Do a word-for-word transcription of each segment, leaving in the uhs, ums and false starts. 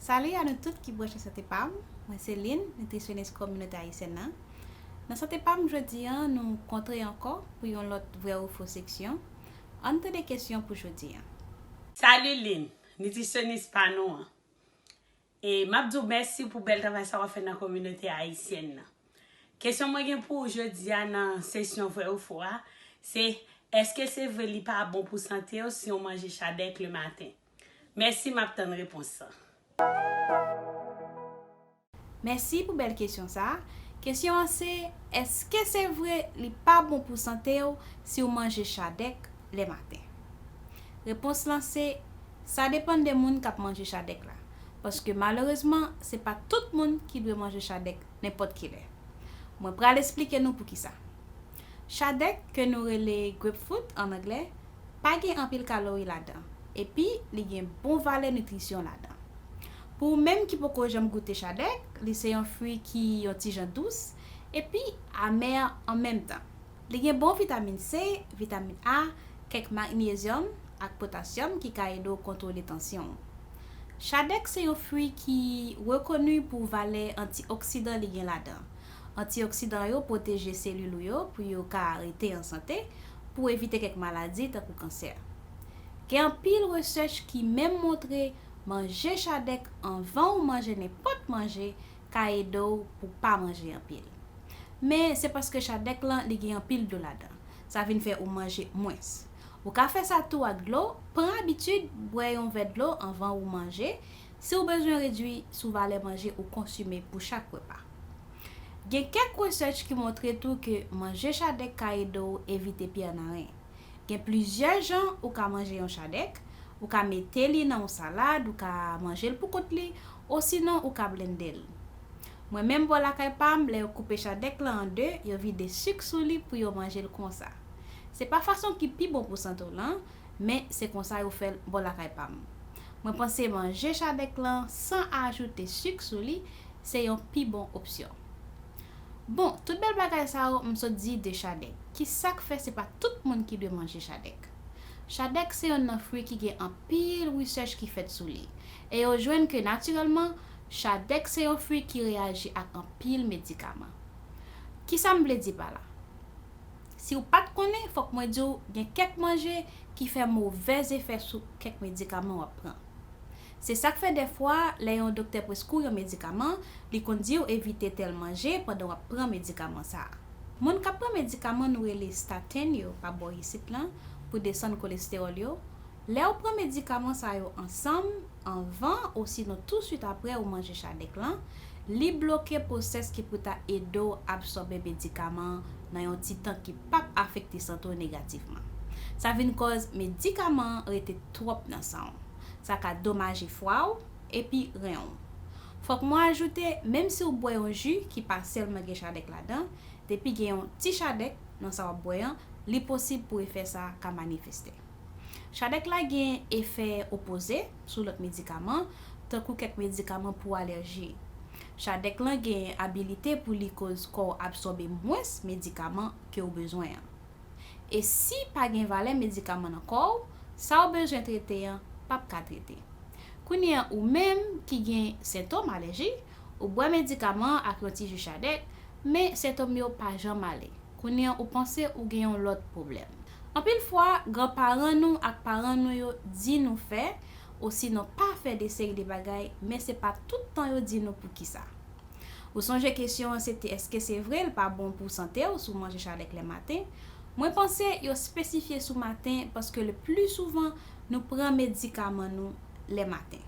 Sali a nou tout ki branche Sante Pa M. Mwen se Lynn, nitrisyonis kominote ayisyèn nan. Nan Sante Pa M jodi a, nou kontre ankò pou yon lòt vrè ou fo seksyon. Ann tande kesyon pou jodi a. Sali Lynn, nitrisyonis pa nou an. E m ap di w mèsi pou bèl travay sa w ap fè nan kominote ayisyèn nan. Kesyon mwen gen pou ou jodi a nan sesyon vrè ou fo a, se, èske se vre li pa bon pou sante w si w manje chadèk le maten? Mèsi, m ap tann repons lan. Mèsi pou bèl kesyon sa a. Kesyon an se, èske se vre li pa bon pou sante w si w manje chadèk le maten? Repons lan se, sa depann de moun k ap manje chadèk la. Paske malerezman, se pa tout moun ki dwe manje chadèk nenpòt ki lè. Mwen pral esplike nou poukisa. Chadèk, ke nou rele grapefruit an anglè, pa gen anpil kalori ladan, epi li gen bon valè nitrisyon ladan. Pou ou menm ki poko janm goute chadèk, li se yon fwi ki yon ti jan dous, epi amè an menm tan. Li gen bon vitamin C, vitamin A, kèk magnezyòm ak potasyòm ki ka ede w kontwole tansyon w. Chadèk se yon fwi ki rekoni pou valè antioksidan li gen ladan. Antioksidan yo pwoteje selil ou yo pou yo ka rete an sante, pou evite kèk maladi tankou kansè. Gen anpil resèch ki menm montre manje chadèk anvan ou manje nenpòt manje ka ede w pou pa manje anpil. Men se paske chadèk lan li gen anpil dlo ladan. Sa vin fè ou manje mwens. Ou ka fè sa tou ak dlo, pran abitid bwè yon vè dlo anvan ou manje, si w bezwen redui sou valè manje ou konsime pou chak repa. Gen kèk resèch ki montre tou ke manje chadèk ka ede w evite pyè nan ren. Gen plizyè jan ou ka manje yon chadèk. Ou ka mete li nan yon salad, ou ka manje l pou kont li, osinon ou ka blende l. Mwen menm bò lakay pa m, lè yo koupe chadèk lan an de, yo vide sik sou li pou yo manje l konsa. Se pa fason ki pi bon pou sante w lan, men se konsa yo fè l bò lakay pa m. Mwen panse manje chadèk lan san ajoute sik sou li, se yon pi bon opsyon. Bon, tout bèl bagay sa yo m sot di de chadèk. Kisa k fè se pa tout moun ki dwe manje chadèk? Chadèk se yonn nan fwi ki gen anpil resèch ki fèt sou li. E yo jwenn ke natirèlman, chadèk se yon fwi ki reyaji ak anpil medikaman. Kisa m vle di pa la? Si w pa t konnen, fòk mwen di w gen kèk manje ki fè movèz efè sou kèk medikaman w ap pran. Se sa k fè dèfwa, lè yon doktè preskri w yon medikaman, li konn di w evite tèl manje pandan w ap pran medikaman sa a. Moun k ap pran medikaman nou rele statin yo pa bò isit lan pou desann kolestewòl yo, lè w pran medikaman sa yo ansanm, anvan osinon touswit apre ou manje chadèk lan, li bloke pwosès ki pou ta ede w absòbe medikaman an nan yon ti tan ki p ap afekte sante w negativman. Sa vin kòz medikaman an rete twòp nan san w. Sa ka domaje fwa w epi ren w. Fòk mwen ajoute, menm si w bwè yon ji ki pa sèlman gen chadèk ladan, depi gen yon ti chadèk nan sa w ap bwè an, li posib pou efè sa a ka manifeste. Chadèk la gen efè opoze sou lòt medikaman, tankou kèk medikaman pou alèji. Chadèk lan gen abilite pou li koz kò w absòbe mwens medikaman ke w bezwen an. E si pa gen valè medikaman nan kò w, sa w bezwen trete an p ap ka trete. Kounye a ou menm ki gen sentòm alèji, ou bwè medikaman an ak yon ti ji chadèk, men sentòm yo pa janm ale. Kounye a ou panse ou gen yon lòt pwoblèm. Anpil fwa, granparan nou ak paran nou yo di nou fè, osinon pa fè de seri de bagay, men se pa tout tan yo di nou poukisa. Ou sonje kesyon an se te èske se vre l pa bon pou sante w si w manje chadèk lè maten? Mwen panse yo espesifye sou maten paske le pli souvan nou pran medikaman nou lè maten.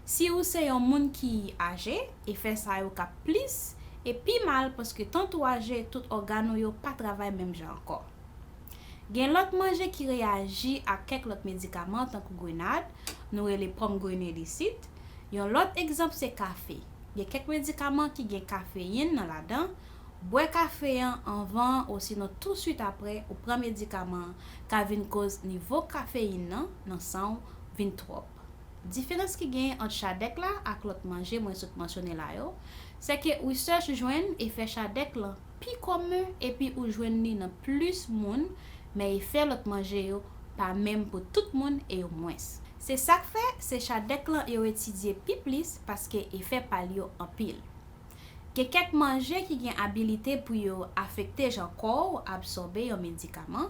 Si ou se yon moun ki aje, efè sa yo ka plis e pi mal paske tanto w aje, tout ògàn ou yo pa travay menm jan ankò. Gen lòt manje ki reyaji ak kèk lòt medikaman tankou grenad, nou rele pòmgrenad isit. Yon lòt egzanp se kafe. Gen kèk medikaman ki gen kafeyin nan ladan. Bwè kafe an anvan osinon touswit apre ou pran medikaman an ka vin koz nivo kafeyin nan nan san w vin twòp. Diferans ki genyen ant chadèk la ak lòt manje mwen sot mansyone la yo, se ke research jwenn efè chadèk lan pi komen epi ou jwenn li nan plis moun, men efè lòt manje yo pa menm pou tout moun e yo mwens. Se sa k fè se chadèk lan yo etidye pi plis paske efè pa l yo anpil. Gen kèk manje ki gen abilite pou yo afekte jan kò w absòbe yon medikaman.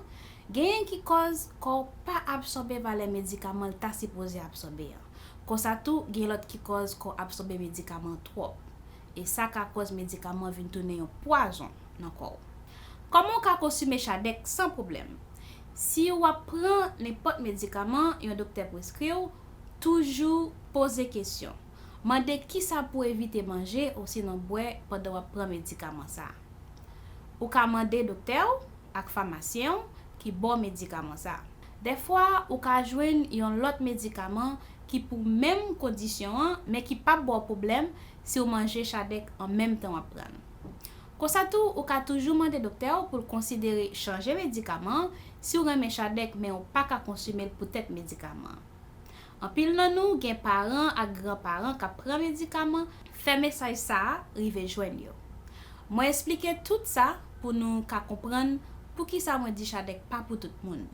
Genyen ki kòz kò w pa absòbe valè medikaman l ta sipoze absòbe an. Konsa tou, gen lòt ki kòz kò w absòbe medikaman twòp. E sa ka kòz medikaman vin tounen yon pwazon nan kò w. Kòman w ka konsime chadèk san pwoblèm? Si w ap pran nenpòt medikaman yon doktè preskri w, toujou poze kesyon. Mande kisa pou w evite manje osinon bwè pandan w ap pran medikaman sa a. Ou ka mande doktè w ak famasyen w ki ba w medikaman sa a. Dèfwa, ou ka jwenn yon lòt medikaman ki pou menm kondisyon an, men ki p ap ba w pwoblèm si w manje chadèk an menm tan w ap pran l. Konsa tou, ou ka toujou mande doktè w pou l konsidere chanje medikaman an si w renmen chadèk men w pa ka konsime l poutèt medikaman an. Anpil nan nou gen paran ak granparan k ap pran medikaman, fè mesaj sa a rive jwenn yo. Mwen esplike tout sa pou nou ka konprann poukisa mwen di chadèk pa pou tout moun.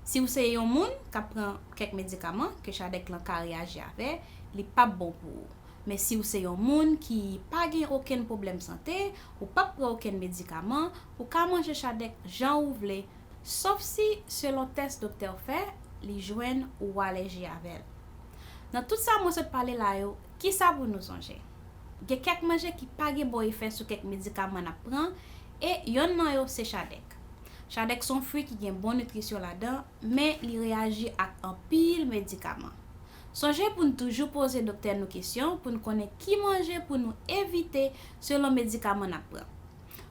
Si w se yon moun k ap pran kèk medikaman ke chadèk lan ka reyaji avè, li p ap bon pou ou. Men si w se yon moun ki pa gen okenn pwoblèm sante, ou p ap pran okenn medikaman, ou ka manje chadèk jan ou vle, sof si, selon tès doktè w fè, li jwenn ou alèji avè l. Nan tout sa mwen sot pale la yo, kisa pou nou sonje? Gen kèk manje ki pa gen bon efè sou kèk medikaman n ap pran, e yonn nan yo se chadèk. Chadèk se yon fwi ki gen bon nitrisyon ladan, men li reyaji ak anpil medikaman. Sonje pou n toujou poze doktè nou kesyon pou n konnen ki manje pou nou evite selon medikaman n ap pran.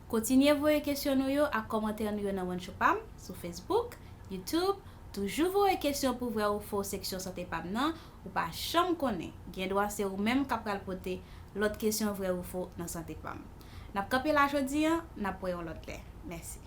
Kontinye voye kesyon nou yo ak kòmantè nou yo nan One Show pa m sou Facebook, YouTube. Toujou voye kesyon pou vrè ou fo seksyon Sante pa m nan. Ou pa janm konnen, gen dwa se ou menm k ap pral pote lòt kesyon vrè ou fo nan Sante pa m. N ap kanpe la jodi a, n ap wè yon lòt lè. Mèsi.